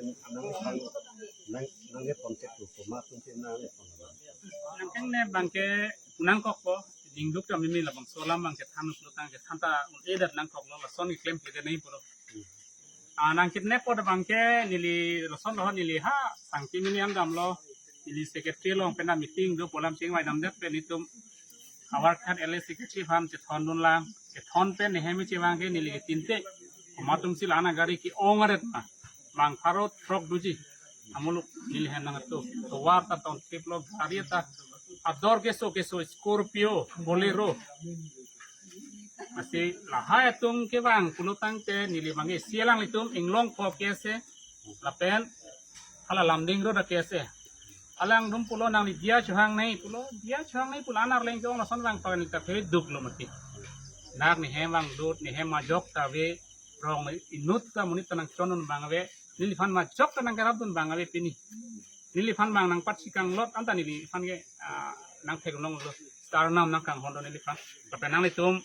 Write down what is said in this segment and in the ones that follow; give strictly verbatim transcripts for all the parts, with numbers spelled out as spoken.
Nang nang nang nang pon ke tu ko ma tum ke nang pon. Nangkeng ne bangke nangkokpo, dingduk kami mi labangso alam bangke than pulo tangte thanta un-edet nangkoklo, lason keklem ke de nai pulo. Ah, nang kidnap po bangke neli lason lo neli ha sangti neli angdam lo, neli secretary along pen meeting do pu alam chingvai damdet pen itum Howraghat L A secretary aphan chethondun lang, chethon pen nehem chevang ke neli tinte. Komat atum si la-an agari ke-ong aret ma. Bang pharo throk doji. Amuluk neli hem nang tu. Tovar ta ton trip lo gari ta. Ador keso keso Scorpio, Bolero. Lasi lahai atum kevang pulo tangte neli bangke isi alanglitum inglong pho ke ase. Lapen hala Lumding Road ke ase. Alangtum pulo nangli diya chohang nai pulo, diya chohang nai pulo, anar leng chong lason vang pakan ta phe duk lo mati. Dak nehem vangdut, nehem majok ta ave, rong inut ta monit ta nangchonun bang ave, neliphan majok ta nangkerapdun bang ave pini. Neliphan bang nangpatsi kanglot anta neliphan ke, ah, nangthek long lo, star nam nangkanghon do neliphan. Lapen nanglitum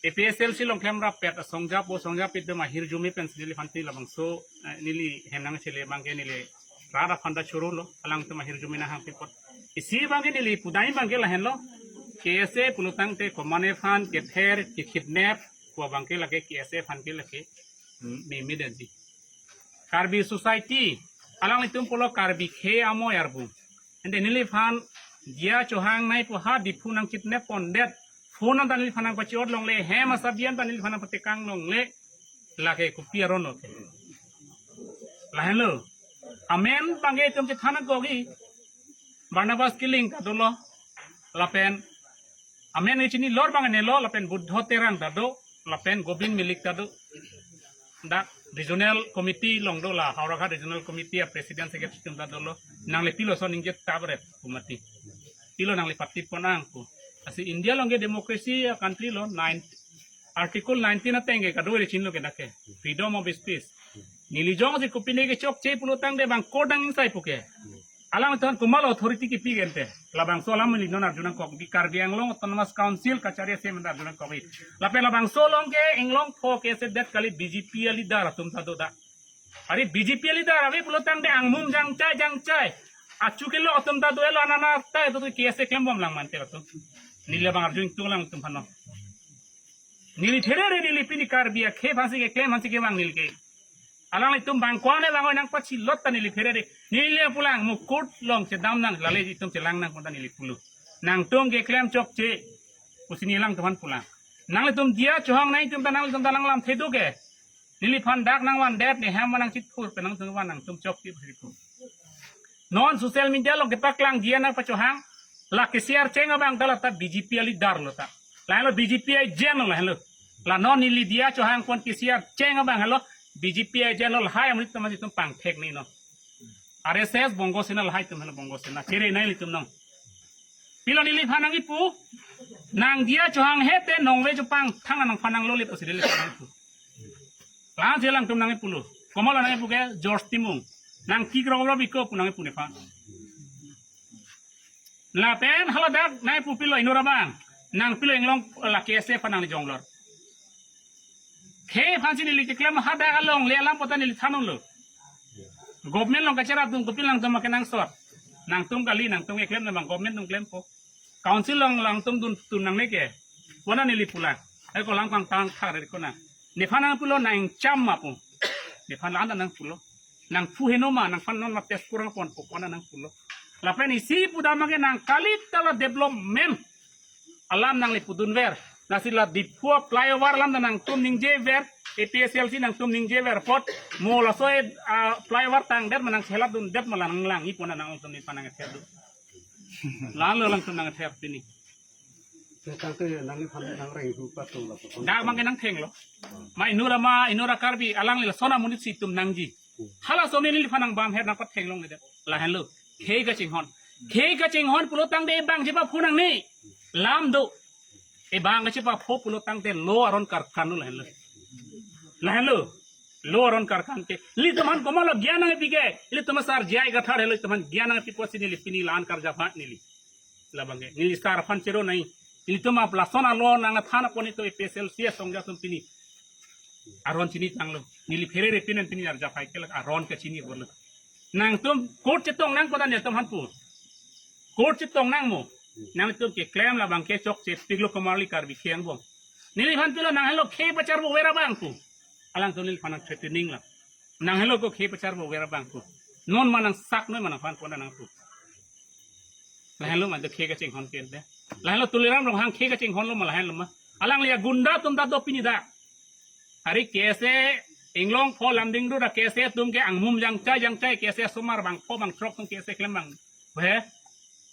A P H L C along klemrappet asong japo, song japit do mahirjume pen si neliphan ti labangso, eh, neli hem nangchele bangke neli rara phanta choro lo, alangtum ahirjume nanghangpi apot. Isi bangke neli pudai bangke lahenlo. K S A pulo tangte komatne aphan kether, kekidnap, pu bangke lake K S A aphan ke lake, mm, meme densi. Karbi society, alanglitum pulo Karbi khei amo yarbung. Ante neliphan diya chohang nai pu ha Diphu nangkidnap pondet. Phone anta neliphan nangpachiot longle, hem asabi anta neliphan nangpatekang longle. Lake kopi aron lo ke. Lahenlo. Amen bangke itum chethan nangkokji. Barnabas Killing ta dolo. Lapen amen ichinilo bang nelo, lapen Buddho Terang ta do, lapen Gobind Milik ta do. Dak regional committee along do la, Howraghat regional committee a president secretary atum ta dolo. Nangli pilo so ningje tabret pu mati. Pilo nangli party pon ang pu. Lasi India along ke democracy a country lo, nine, Article nineteen ateng ke kadokave chinilo ke dak ke. Freedom of speech. Neli jongsi kopine kechokche pulo tangte bang court nang ingsai pu ke. Alangtum komatlo authority kipi ke ante. Labangso alam neli non arju nangkok, bi Karbi Anglong Autonomous Council kachari ase men arju nangkok. Lapen labangso along ke inglong pho ke ase det kali, B J P a leader atum ta do dak. Are B J P a leader ave pulo tangte angmum jangchai jangchai. Achu kelok atum ta do, elo anana ta do ke ase klembom lang mante atum. Neli labang arju ingtung lang atum aphan non. Neli pherere neli pini Karbi akhei aphansi keklem aphansi kevang neli ke. Alanglitum bang ko-an ne bang oi nangpachilot ta neli pherere. Neli pulang mo court along chedam nang, lale itum chelang nang pu ta neli pulo. Nangtum keklem chokche pusi neli alangtum aphan pulang. Nanglitum diya chohang nai itum ta nanglitum ta nanglamthe do ke. Neliphan dak nangvandet, nehem nangchithur pen nangtum van nangtum chokche pusi pu. Non social media along kepaklang diya nangpachohang, la K C R cheng abang ta la ta B J P a leader lo ta. Lahenlo B J P a agent lo lahenlo. La non neli diya chohang pon K C R cheng abang henlo, B J P a agent lo, lahai amonit atum atum pangthek ni non. R S S Bongo Sena, lahai atum henlo Bongo Sena. Chere nai ilitum non. Pilo neliphan nangkipu, nang diya chohang hete nongve chopang thang nangphan nanglole pusi neliphan nangkipu. Lang si alangtum nangkipulo. Komatlo nangkipu ke George Timung. Nang kikrok rok biko pu nangkipu nephan. Lapen haladak nangkipu pilo inut abang. Nang pilo inglong la K S A aphan nangli jonglor. Khei aphansi neli keklem hadak alongle alam pu ta neli thanlo. Government along kacherapdun kopilo nangtum ma kenangsot. Nangtum kali, nangtum keklem nang government atum klempo. Council along nangtum dun tun nangne ke. Kona neli pulang. Ai ko lang kangtang thar ko na. Nephan nangpulo nang cham ma pu. Nephan la-an ta nangpulo. Nangphu heno ma, nangphan non ma test kurang ponpo, kona nangpulo. Lapen isi pudam ke nang kali ta la development alam nangli pudunver. Lasi la Diphu flyover alam ta nangtum ningjever, A P H L C nangtum ningjever apot, mo laso e, ah, flyover tangdet ma nangcheladundet ma la nanglangji pu nangtum nephan nangtherdu. Lalo alangtum nangther pini. Tangte nangliphan nangrenghu patung la patung. Dak bangke nangthenglo. Ma inut ama, inut a Karbi, alangli lason amonit si itum nangji. Halaso neliphan nangbam her nangpatheng longledet. Lahenlo. Khei kachinghon. Khei kachinghon pulo tangte ebang chepapho nangne. Lam do. Ebang kachepapho pulo tangte lo aron karkan lo lahenlo. Lahenlo. Lo aron karkan ke. Ilitum aphan komatlo gyan nangpi ke. Ilitum asar J I Kathar henlo, ilitum aphan gyan nangpi pusi neli pini la-an karja pha neli. Labangke neli sar aphan chero nai. Ilitum ap lason alo nangthan apon itum A P H L C asong atum pini. Aron chini tanglo. Neli pherere pinen pini arjap hai kelak aron kachini bolo. Nangtum court chetong nang kodan ya tum hanpu. Court chetong nang mo. Nangtum keklem labang ke chokche piglo komarli Karbi akhei angbong. Neliphan pilo nang helo khei pacharbo vera bangku. Alangtum neliphan nang threatening la. Nang helo ko khei pacharbo vera bangku. Non ma nangsak noi ma nangphan pon nangpu. Lahenlo ma do khei kachinghon ke ente. Lahenlo Tuliram Ronghang khei kachinghonlo ma lahenlo ma. Alangli agunda atum ta do pini dak. Hari K S A Inglongpho Lumding Road a K S A atum ke angmum jangchai jangchai K S A asomar bangpho bangthrok atum K S A klem bang. He?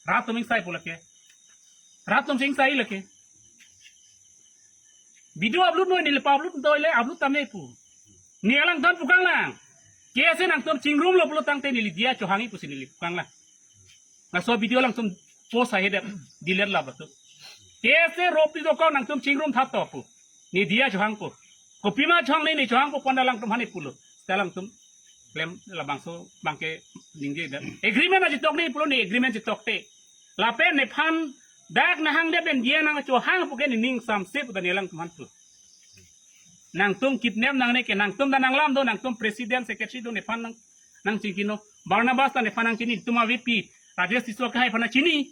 Rat atum ingsai pu lake. Rat atum ingsai lake. Video upload noi neli pa-upload noi le upload tame pu. Ne alangtum pu kanglang. K S A nangtum chingrumlo pulo tangte neli diya chohangji pusi neli pu kanglang. Laso video alangtum post ahedet delete la batu. K S A ropi dokok nangtum chingrum thap to pu. Ne diya chohangpo. Kopima chohang ne ne chohangpo pon alangtum hane pulo. Seta alangtum klem labangso bangke ningjedet. Agreement aji tok ne pulo ne agreement ji tokte. Lapen nephan dak nahang de pen diya nangchohang puke ne ning samse pu ta ne alangtum hanpu. Nangtum kidnap nangne ke nangtum ta nanglam do, nangtum president secretary do nephan nang, nangchingkino. Barnabas ta nephan nangchini, itum a V P Rajesh Tisso ke hai aphan chini.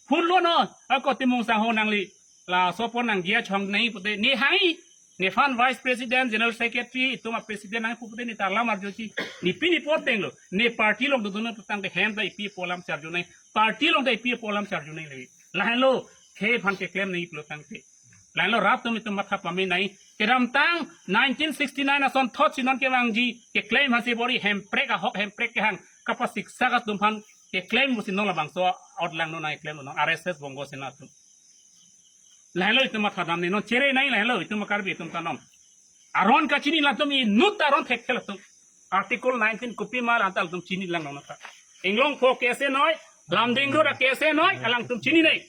Phone lo no, ako Timung sangho nangli. Laso apor nang diya chohang nai pute ne hangji. Nephan vice president, general secretary, itum a president nang pu pute ne ta alam arjuji. Ne pini apor tenglo. Ne party along dodun pu tangte hem ta ipi apo alam charju nai. Party along ta ipi apo alam charju nai le. Lahenlo khei aphan keklem nai pulo tangte. Lahenlo rat atum itum matha pame nai. Kedamtang nineteen sixty-nine asonthot si non kevangji keklem aphansi bor-i Hemprek ahok Hemprek kehang kapasiksak atum aphan keklem pusi non labangso out lang non nai klem non R S S Bongo Sena atum. Lahenlo itum matha dam ne non chere nai lahenlo itum Karbi atum ta non. Aron kachini latum inut aron thekthel atum. Article nineteen kopima la anta latum chini lang non ta. Inglongpho K S A noi, Lumding Road a K S A noi, alangtum chini nai.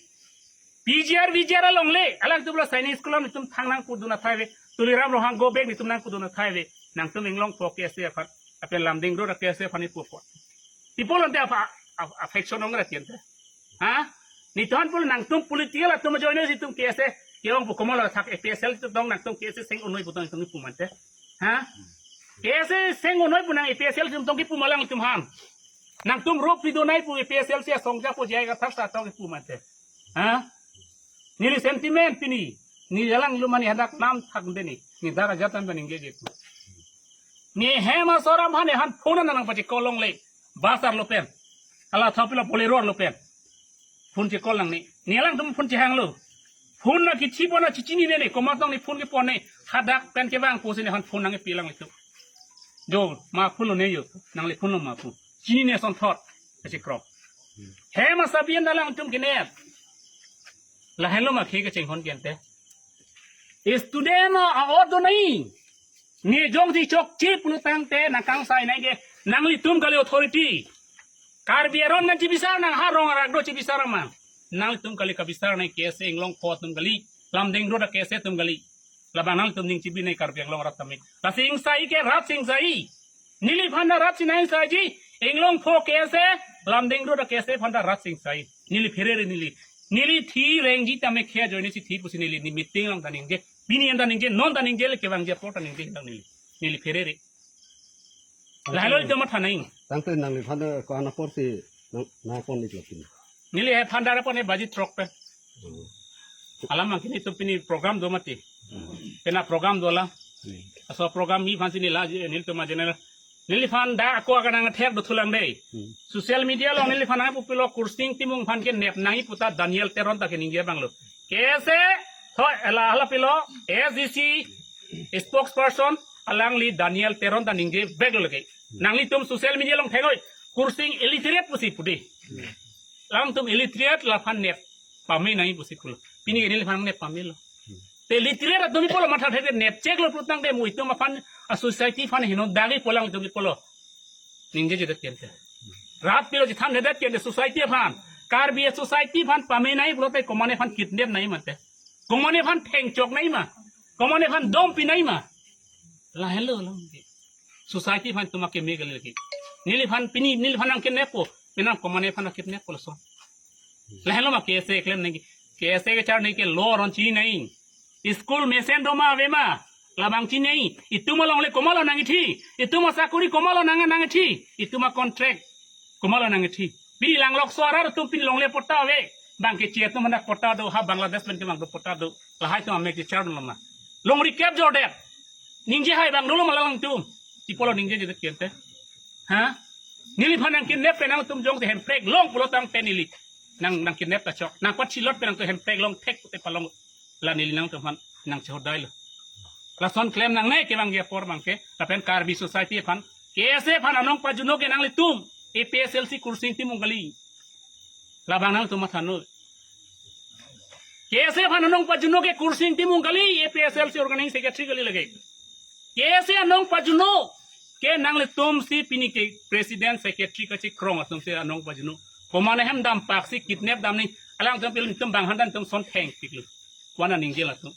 P G R, V G R along le, alangtum la Sainik School along itum thang nangpudun athai ave, Tuliram Ronghang go back itum nangpudun athai ave, nangtum Inglongpho K S A aphan, lapen Lumding Road a K S A aphan ipu apot. Ipo lante apa, apa, affection ong ra tiente. Ha? Netum pulo nangtum political atum ajoine si itum K S A, ke-ong pu komat lo thak A P H L L si tong nangtum K S A seng-un noi pu tong itum ipu mante. Ha? K S A seng-un noi pu nang A P H L L si tong kipu ma lang itum aphan. Nangtum ropi do nai pu A P H L L si asong ja po jai ka thak sa tong kipu mante. Ha? Neli sentiment pini. Ne jalang lu mani hadak nam thak de ne. Ne dak ajat an baning je je. Ne hem asor aphan ne han phone nang pachecall longle. Bus arlo pen. Ala thapila Bolero arlo pen. Phone checall nangne. Ne alangtum phone chehanglo. Phone na kithi pon na chichini ne ne. Komat tong ne phone kepon ne. Hadak pen kevang pusi ne han phone nangkepi lang itu. Jo, ma phone lo ne jo. Nangle phone lo ma pu. Chini ne asonthot. Kachekrok. Hem asabi an alangtum kene. Lahenlo ma khei kachinghon ke ente. Student a-ot do nai. Ne jongsi chokche pulo tangte nangkangsai nai ke nanglitum kali authority. Karbi aron nang chibisar nang ha rong arak do chibisar ma. Nanglitum kali kabisar nai K S A Inglongpho atum kali. Lumding Road a K S A atum kali. Labang nanglitum ning chibi nai Karbi Anglong arat tame. Lasi ingsai ke rat si ingsai. Neliphan ta rat si nangsaiji, Inglongpho K S A, Lumding Road a K S A aphan ta rat si ingsai. Neli pherere neli. Neli thi rengji tame khei ajoine si thi pusi neli ne meeting along ta ningje. Pini an ta ningje, non ta ningje le kevangji apor ta ningje lang neli. Neli pherere. Lahenlo itum matha nai. Tangte nangliphan ko-an apor si nang, nangpon iklo pini. Neli he phan dara pon he baji throk pen. Hmm. Alam mangkin itum pini program do mati. Hmm. Pena program do la. Hmm. Aso program mi aphan si neli la, nelitum a general. Neliphan dak ako akan nangthek do thulang dei. Hmm. Social media along neliphan nangpu pilo Kursing Timung aphan ke nep nangji pu ta Daniel Teron ta keningje abang lo. K S A, ho, ela hala pilo, A S D C spokesperson, alangli Daniel Teron ta ningje vek lo lake. Nanglitum social media along thek noi, Kursing illiterate pusi pu dei. Alangtum illiterate laphan nep pame nangji pusi pulo. Pini ke neliphan nep pamelo. Te illiterate atum pulo matha thek nep cheklo pulo tangte mo itum aphan a society aphan heno dagi pu alangtum pulo. Ningjejedet kente. Rat pilo chethanjedet kente society aphan. Karbi society aphan pame nangji pulote komane aphan kidnap nangji mate. Komane aphan thengchok nangji ma. Komane aphan dompi nangji ma. Lahenlo lo. Society aphan itum akeme kali lake. Neliphan pini, neliphan nangkidnap po. Penang komane aphan kidnap po laso. Lahenlo ma K S A keklem nangji. K S A kechar nangji ke law aron chini nangji. School mesen do ma ave ma. Labang chinei, itum alongle komatlo nangkethi, itum asakuri komatlo nang nangkethi, itum acontract komatlo nangkethi. Pini langlokso arat atum pini longle patta ave, bang keche atum hadak patta do, ha Bangladesh pen kevang do patta do, lahai atum amek kechar lo ma. Longri kep jordet, ningje hai bang dolo ma alangtum, chipolo ningjejedet kente. Ha? Neliphan nangkidnap pen nangtum jongsi hemprek long pulo tangte neli nang nangkidnap ta chok. Nangpachilot pen nangtum hemprek long thek pute palong. La neli nangtum aphan nangchehodailo. Lason klem nangne kevangji apor abangke. Lapen Karbi society aphan, K S A aphan anong pajuno ke nanglitum, A P H L C Kursing Timung kali. Labang nangtum mathanon. K S A aphan anong pajuno ke Kursing Timung kali, A P H L C organizing secretary kali lake. K S A anong pajuno ke nanglitumsi pini ke president secretary kachekrong atumsi anong pajuno. Komane hem dampaksi kidnap damji, alangtum pil tum bang handan tum son thengpiklo. Wana ningje latum.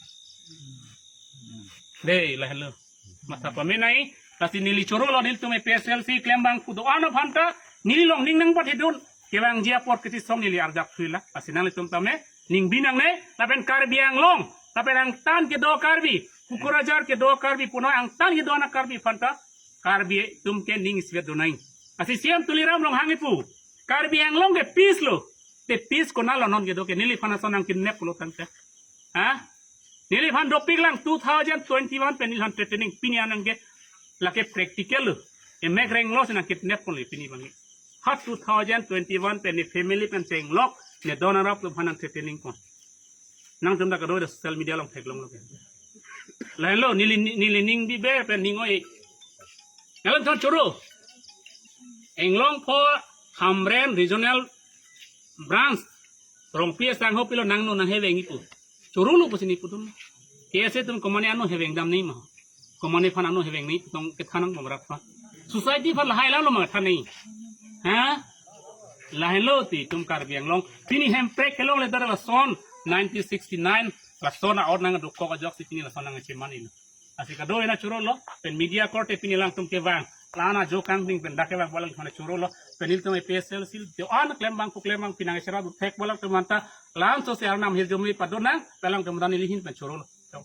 Dei, lahenlo. Matha pamenei, lasi neli chorolo nelitum A P H L C klembangpo do-an aphanta, neli longning nangpathedun, kevangji apor kechisong neli arjap thuila, lasi nanglitum tame, ningbi nangne, lapen Karbi Anglong, lapen angtan kedo Karbi, Kokrajhar kedo Karbi, puno angtan kedo anak Karbi aphanta, Karbi atum ke ning isvet donang. Lasi C M Tuliram Ronghang ipu, Karbi Anglong ke peace lo, te peace konatlo non kedo ke, neliphan ason nangkidnap pulo tangte. Ha? Neliphan dopiklang two thousand twenty-one pen neliphan threatening pini anang ke lake practical lo. Emek renglo si nangkidnap ponlo pini abangke. Ha two thousand twenty-one pen ne family pen chenglok ne don arap lo aphan nang threatening pon. Nangtum ta kado social media along theklonglo ke. Lahenlo neli neli ning bibe pen ning oi. Nangtum choro. Anglong pho Hamren Regional Branch Rongpi asangho pilo nangno nangheveng ipu. Chorolo pusi neli pudun. K S A atum komane ano heveng damji ma. Komane aphan ano hevengnei pu tong kethan nang bomrak aphan. Society aphan lahai lalo ma thanji. Ha? Lahenlo ti itum Karbi Anglong. Pini hemprek kelongle dar lason nineteen sixty-nine lason a-or nangdokok ajoksi pini lason nangchemanlo. Lasi kado-an chorolo, pen media korte pini alangtum kevang. La-an ajo kangding pen dak kevang pu alangtum chorolo, pen nelitum A P H L C do-an klembangpo klembang pini nangcherap thek pu alangtum anta, la-an so si arnam hirjume padonang, pu alangtum dan neli ahin pen chorolo. So.